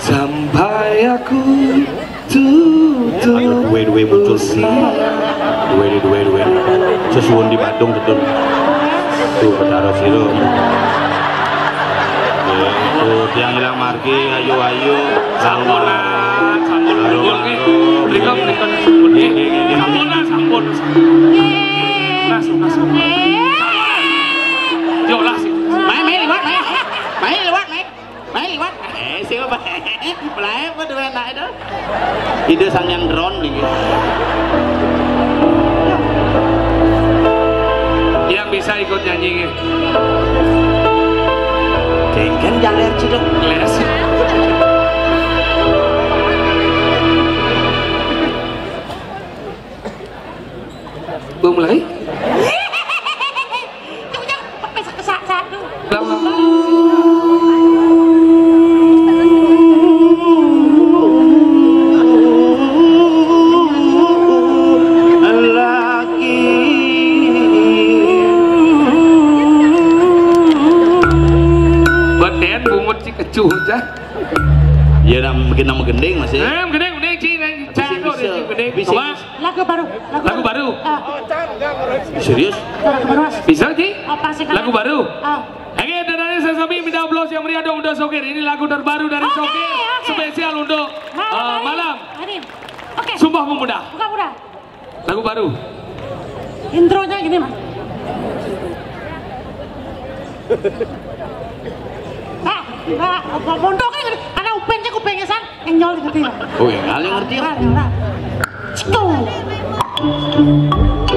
Sampai aku tutup. Duwe-duwe muncul. Duwe, duwe, duwe. Sesuwun di Badung, betul. Tuh, Betara Siro. Tuh, tiang ilang margi, ayo, ayo. Samponan, samponan. Ayo, ayo. Berikut, berikut, berikut. Samponan, samponan. Masuk, masuk. Yolah sih. Main, main, lewat, main. Main, lewat, main. Main, lewat. Eh, siapa? Mulai apa dua anak itu? Ide sang yang drone nih. Yang bisa ikut nyanyi, nggih. Jengken jaler ciduk. Les. Belum mulai? Itu yang pesat-pesat satu. Belum. Lagi. Beten bungut si kecuh, cah. Ya, nam-, makin nama gending, Mas, ya. Eh, gending, gending, ci, gending. Cah, bisa, tuh, bisa. Gending. Bisa, coba. Bisa. Lagu baru, lagu Lagu baru. Baru? Ah. Serius? Lagu baru, Mas. Bisa, ci? Apa sih, Kak? Lagu baru. Ah. Oke, dan dari saya Sami minta aplaus yang meriah dong untuk Sokir. Ini lagu terbaru dari Oke, Sokir. Oke. Spesial untuk, Malam eh, hari. Malam. Hari. Oke. Sumpah Pemuda. Bukan muda. Lagu baru. Intronya gini, Mas. Ah, ah, apa mondok ini? Anak upen cek upen ngesan, yang nyol ngerti, Mas. Oh, yang kali ngerti, ya. Ora, ora. Cetu.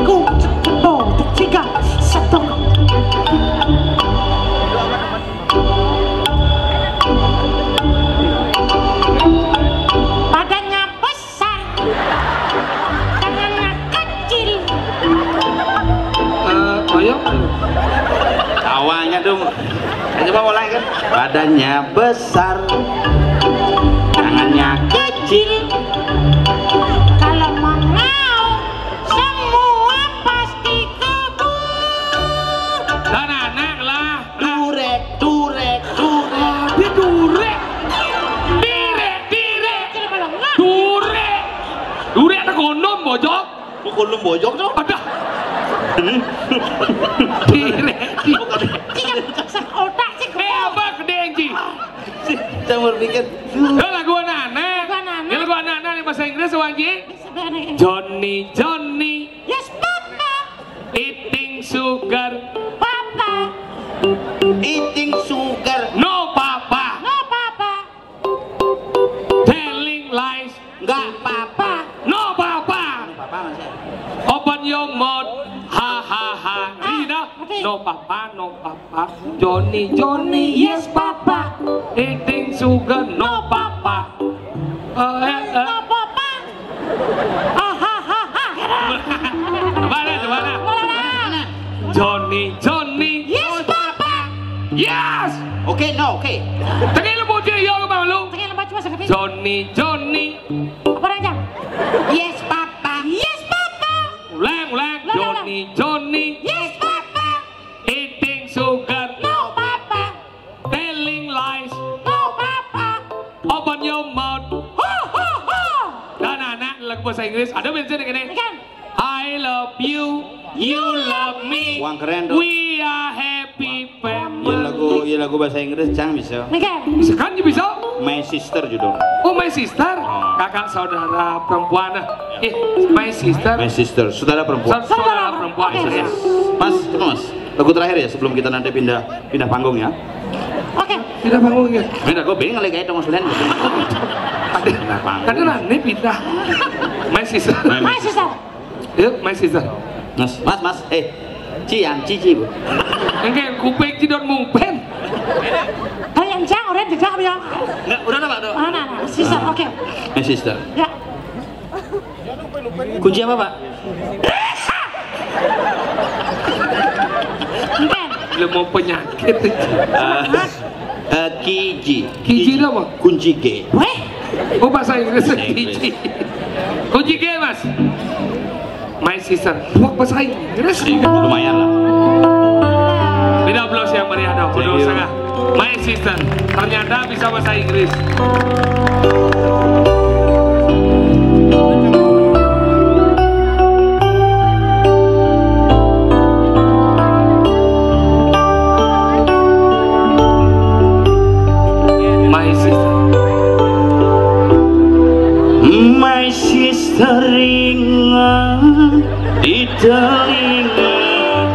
Ku, cetu, tiga, satu. Badannya besar, tangannya kecil. Eh, koyok. Tawanya dong. Coba mulai kan. Badannya besar, tangannya kecil. Kalau mau, semua pasti kabur. Dan anak lah. Durek, durek, durek. Dia durek. Direk, direk. Durek. Durek tak kondom, bojok. Lu kondom bojok tuh. Ada. Direk, direk. Cik, sak otak, cik. Eh, apa gedé, Ji? Campur pikir. Yo, lagu anak-anak. Lagu anak-anak. Yo, lagu anak-anak yang bahasa Inggris, Wan, Ji. Sebenarnya. Johnny, Johnny. Yes, Papa. Eating sugar. Papa. Eating sugar. No, Papa. No, Papa. Telling lies. Nggak papa. No, Papa. No, Papa, Mas, ya. Open your mouth. Ha, ha, ha. Ah, ngerti dah? Ngerti. No, Papa, no, Papa. Johnny, Johnny, yes, Papa. Eating sugar, no, Papa. Eh, eh, eh. No, Papa. Ah, ha, ha, ha. Coba dah, coba dah. Coba dah. Johnny, Johnny. Yes, Papa. Yes. Oke, no, oke. Tengah lu bocil, ya, lu malu. Tengah lu bocil, Mas, ngerti? Johnny, Johnny. Apa aja? Yes, Papa. Yes, Papa. Ulang, ulang. Ulang, ulang. Johnny, Johnny. Yes, Papa. Eating sugar. No, Papa. Telling lies. No, Papa. Open your mouth. Ho, ho, ho. Dan anak lagu bahasa Inggris. Ada mention yang ini. Kan? I love you. You love me. Wah, keren tuh. We are happy family. Iya lagu, iya lagu bahasa Inggris, Cang, bisa. Mega. Bisa kan, ya bisa? My Sister judulnya. Oh, My Sister. Oh. Kakak saudara perempuan. Eh, My Sister. My Sister, saudara perempuan. Saudara perempuan. Oke. Yes. Mas, itu Mas. Lagu terakhir ya sebelum kita nanti pindah pindah panggung ya. Oke. Pindah panggung ya. Pindah, kok bingung lagi itu Mas Len. Ada. Pindah panggung. Ada nanti pindah. My Sister. My Sister. Yuk, My Sister. Mas, Mas, Mas, eh, Ci yang Cici, Bu. Yang kayak kuping cidot mumpen. Kayak yang jauh, orang jejak dia. Enggak, udah ada, Pak, tuh. Mana, nah, Sister, oke. My Sister. Ya. Kunci apa, Pak? Bukan. Lu mau penyakit. Eh, eh, Kiji. Kiji itu apa? Kunci G. Weh? Oh, bahasa Inggris. Bahasa Inggris. Kiji. Kunci G, Mas. My Sister. Wah, bahasa Inggris. Inggris lumayan lah. Beda belas yang meriah dong. Thank you. Udah usaha. My Sister. Ternyata bisa bahasa Inggris. My Sister. My Sister ringan di telinga.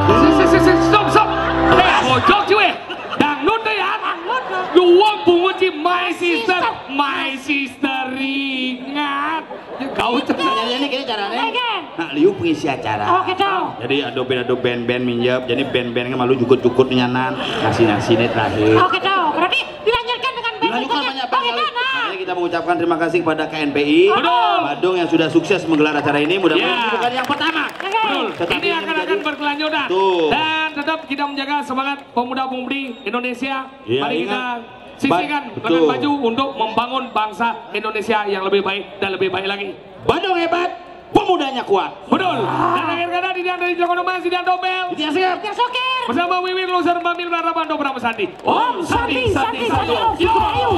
Si, si, si, si, stop, stop. Eh, bocok cuy. Dangdut deh ya. Dangdut. Dua bungut si My Sister. My Sister ringan. Ya, kau cek. Nah, jadi ini gini caranya. Oke. Nah, liu pengisi acara. Oke, tahu. Jadi ada band, ada band-band minjep. Jadi band-band kan malu jukut-jukut nyanan. Nasi-nasi ini terakhir. Oke, tahu. Berarti dilanjutkan dengan band berikutnya. Dilanjutkan banyak band. Oke, tahu. Nah, ini kita mengucapkan terima kasih kepada K N P I. Betul. Badung yang sudah sukses menggelar acara ini. Mudah-mudahan ini bukan yang pertama. Oke. Betul. Tetapi ini akan, akan berkelanjutan. Betul. Dan tetap kita menjaga semangat pemuda-pemudi Indonesia. Iya, mari kita sisihkan lengan baju untuk membangun bangsa Indonesia yang lebih baik dan lebih baik lagi. Badung hebat, pemudanya kuat. Betul. Dan akhir kata, tidak ada di Jokono Mas, tidak Dombel. Tidak siap. Tidak Sokir. Bersama Wiwi Loser, Mamil Rara Bando, Brahma Sandi. Om Santi, Santi, Santi, Om. Ayo.